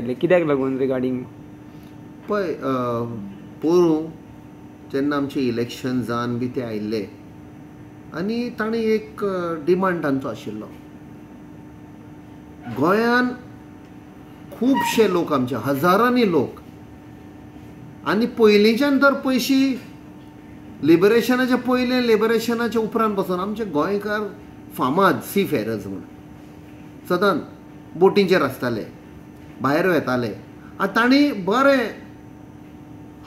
आयिल्ले कित्याक लागून रिगार्डींग? पळय, पोरूं जेन्ना आमचें इलेक्शन जावन बी ते आयिल्ले आनी ताणें एक डिमांड तांचो आशिल्लो, गोंयान खुबशे लोक आमचे हजारांनी लोक आनी पयलींच्यान तर पयशी लिबरेशनाच्या पयलें लिबरेशनाच्या उपरांत पासून आमचे गोंयकार फामाद सी फेरर्स म्हूण सदांच बोटींचेर आसताले, भायर वेताले आनी तांणी बरें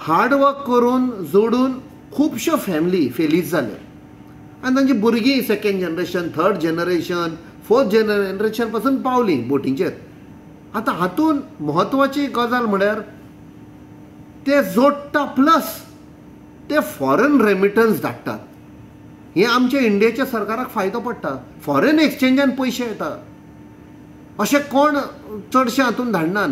हार्डवर्क करून जोडून खुबश्यो फॅमिली फेलीज जाल्यो आनी तांची भुरगीं second generation, third generation, fourth generation पासून पावलीं बोटींचेर. आतां हातूंत म्हत्वाची गजाल म्हळ्यार ते जोडटा प्लस ते फॉरेन रेमिटन्स धाडटात. हें आमच्या इंडियेच्या सरकाराक फायदो पडटा, फॉरेन एक्सचेंजान पयशे येता, अशें कोण चडशे हातूंत धाडनात.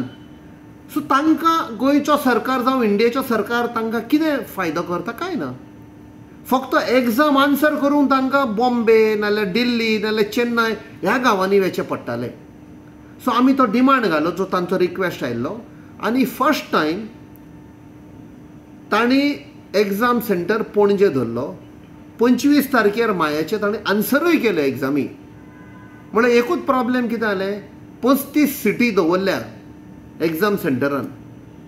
सो तांकां गोंयचो सरकार जावं इंडियेचो सरकार तांकां कितें फायदो करता? कांय ना. फक्त एग्जाम आन्सर करूंक तांकां बॉम्बे नाल्यार दिल्ली नाल्यार चेन्नय ह्या गांवांनी वचचें पडटालें. सो आमी तो डिमांड घालो जो तांचो रिक्वेस्ट आयिल्लो आनी फर्स्ट टायम तांणी एग्जाम सेंटर पणजे धरलो. 25 तारखेर मायाचे ताणें आन्सरूय केले एग्जामी. म्हळ्यार एकूच प्रॉब्लेम कितें जालें, 35 सिटी दवरल्या एग्जाम सेंटरान.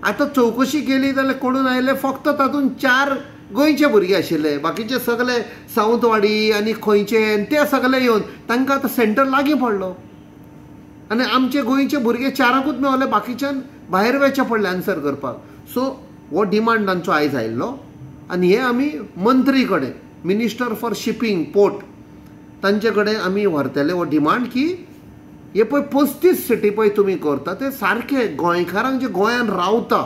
आतां चवकशी केली जाल्यार कोणून आयले फक्त तातूंत 4 गोंयचे भुरगे आशिल्ले, बाकीचे सगळे सावंतवाडी आनी खंयचे ते सगळे येवन तांकां आतां सेंटर लागीं पडलो आनी आमचे गोंयचे भुरगे 4कूच मेवले, बाकीच्यान भायर वचचें पडलें आन्सर करपाक. सो हो डिमांड तांचो आयज आयिल्लो आनी हे आमी मंत्री कडेन, मिनिस्टर फॉर शिपींग पोर्ट, तांचे कडेन आमी व्हरतले हो डिमांड की हे पळय 35 सिटी पळय तुमी करता ते सारके गोंयकारांक जे गोंयान रावता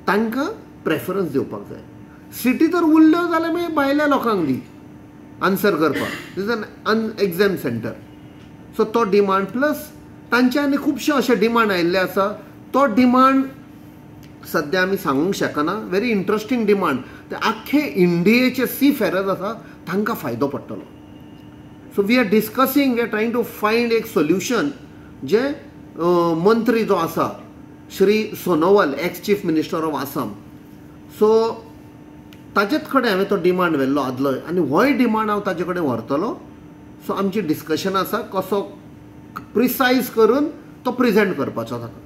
तांकां प्रेफरन्स दिवपाक जाय. सिटी तर उरल्यो जाल्यार मागीर भायल्या लोकांक दी आन्सर करपाक, is an exam centre. So तो डिमांड प्लस तांचे आनी खुबशे अशे डिमांड आयिल्ले आसा. तो डिमांड सद्या आमी सांगूंक शकना, व्हेरी इंट्रस्टींग डिमांड. ते आख्खे इंडियेचे सी फेरर्स आसा तांकां फायदो पडटलो. So we are discussing, we are trying to find एक सोल्युशन जे मंत्री जो आसा Shri Sonowal, ex chief minister of Assam, so ताजेच कडेन हांवें तो डिमांड व्हेल्लो आदलोय आनी होय डिमांड हांव ताजे कडेन व्हरतलो. सो आमची डिस्कशन आसा कसो प्रिसायज करून तो प्रेजेंट करपाचो ताका.